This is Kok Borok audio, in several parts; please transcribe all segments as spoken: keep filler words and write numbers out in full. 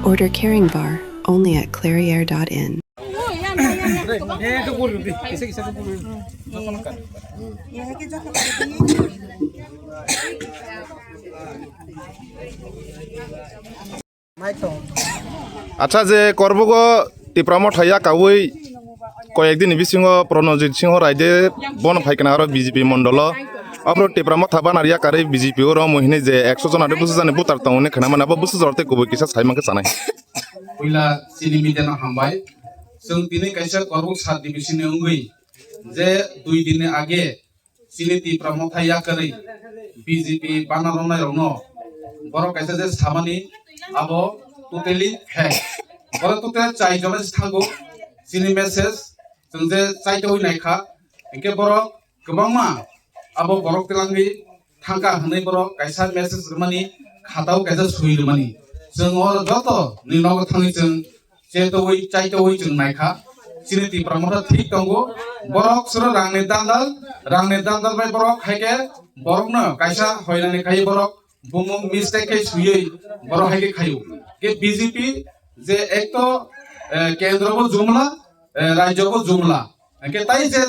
Order Caring Bar only at clairiere dot in. Acha, je korbogo Tipra Motha yakawi koyek dini bisingo Pranojit Singho Raide bono phaikana aro B J P mondolo. Aphuru Tipra Motha banar yakarwi B J P o romo hinwi je ekso jona de busu jani butar tongo hinwi khana mane abo busu jora tei kubui kisa sai mankhe chanai. Puila chini media no hambai. Chwng tini kaisa Korbuk sub division ni wngwi je dui din ni age chini Tipra Motha yakarwi B J P bana romnai rokno borok kaisa je samani abo totally fake. Borok totally chai jona se thango chini message chwng je chaitogwi naikha, hinkhe borok kwbangma abo borok twlangwi thangkha hwnwi borok kaisa message rwmani, khatao kaisa swi rwmani. Chwng oro joto ni nogo thangwi chwng chetogwi chaitogwi chwng naikha. Chini Tipra Motha thik tongo. Borok soro rangni dandal, rangni dandal bai borok haikhe borokno kaisa hoinani khai borok bumung mistake khe swiwi borok haikhe khaio. Ke B J P je ekto, eh, kendro bo jumla, eh, rajyo bo jumla. Hingke tai je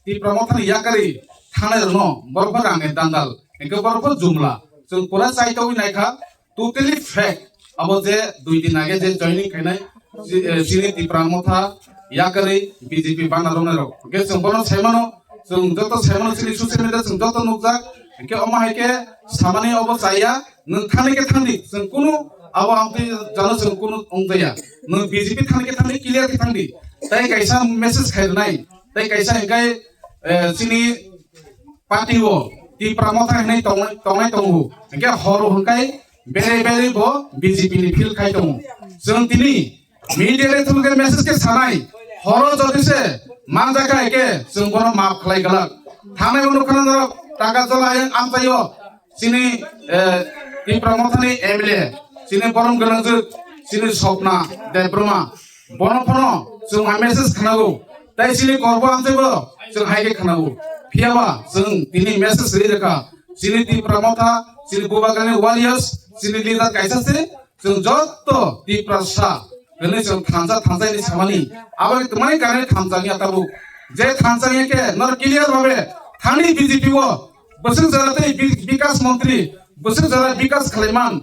Tipra Mothani yakarwi thangnai rokno borok bo rangni dandal, hingke borok bo jumla. Chwng pura chaitogwi naikha, totally fake. Abo je dui din age je joining khainai, ji-, eh, chini Tipra Motha yakarwi B J P bana romnai rok. Hingke chwng bono saimano, chwng joto saimano chini social media chwng joto nukjak. Hingke omo hai khe samani obo chaya, nwng thani khe thangdi, chwng kunu abo amtwi jano chwng kunu wngjaya. Nwng B J P thani khe thangdi, clear khe thangdi. Tai kaisa message khairwnai, tai kaisa hingkai, eh, chini party o Tipra Motha hinwi tongnai, tongnai tongo. Hingke horo hingkai bere bere bo B J P ni field khai tongo. Chwng tini media ni through khe message khe sanai, horo jodi se manjak kha hingke chwng bono maaf khlai glak. Thangnai ulo khana norok taka jola ayang amchaio. Chini, eh, Tipra Mothani M L A, chini borom gwnangjwk, chini Sopna Debbarma, bono phano chwng hai message khnago, tai chini korbo amchaibo chwng hai khe khnago. Phiyaba chwng tini message ri rwkha, chini Tipra Motha, chini Bubagrani warriors, chini leader kaisa se, chwng joto Tiprasa hwnwi chwng thansa thansa hinwi samani, abo khe twmani karwi thansa wngya tabuk. Je thansa wngya khe norok clear bhabe thani B J P o bwswk jora tei bi-, bikas montri, bwswk jora bikas khlaiman,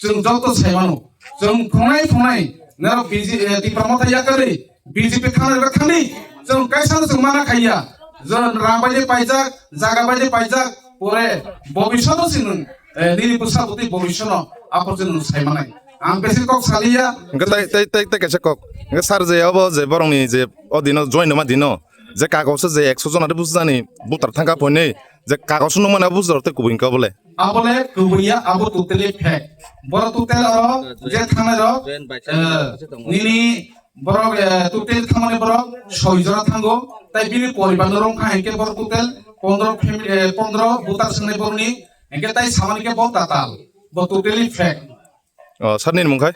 chwng joto saimano. Chwng phungnai phungnai norok B J, eh, Tipra Motha yakarwi B J P thangnai rok thani, chwng kaisa no chwng mana khaiya. Jora rang bai de paijak, jaga bai de paijak, pore bobishoto se nwng, eh, nini bwsa bwtwi bobishono aphor se nwng saimanai. Ang besi kok saliya. Hingke tai, tai, tai, tai kaisa kok. Hingke sir je obo je borokni je o dino join numa dino, je kagoso je ekso jona de bujani butar thangka poinwi, je kagoso nukmani abo bujar tei kubui hingke obole. Abole kubui ya, abo totally fake. Boro total oro je thangnai rok, eh, nini borok, eh, total thangmani borok soi jora thango, tai bini poribar no rong kha hingke borok total pondro family, eh, pondro butar swngnai borokni, hingke tai samani khe bo tatal, bo totally fake. O, sir nini mung khai?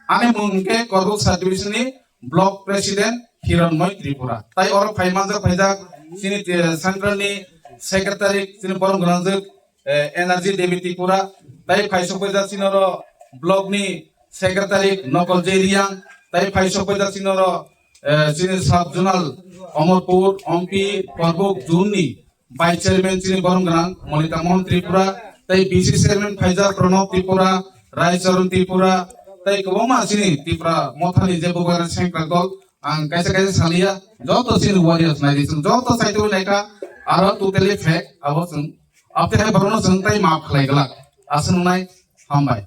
Ani mung khe Korbuk sub division ni block president Hiranmoy Tripura. Tai oro phai manjak phaijak chini, eh, central ni secretary chini borom gwnangjwk, eh, Energy Devi Tripura. Tai phai sok phaijak chini oro block ni secretary Nokol J Riang. Tai phai sok phaijak chini oro, eh, chini sub zonal Omorpur, Ompi, Korbuk zone ni Vice Chairman chini borom gwnang Monita Mohan Tripura, tei V C Chairman phaijak Pranab Tripura, Rai Charan Tripura, tei kwbangma chini Tipra Mothani je bubagrani sengkrak dol, ang kaisa kaisa saliya, joto chini warriors naidi chwng joto saitwi naikha, aro totally fake, abo chwng, abtwi hai borokno chwng tei maaf khlai glak, aswk wngnai, hambai.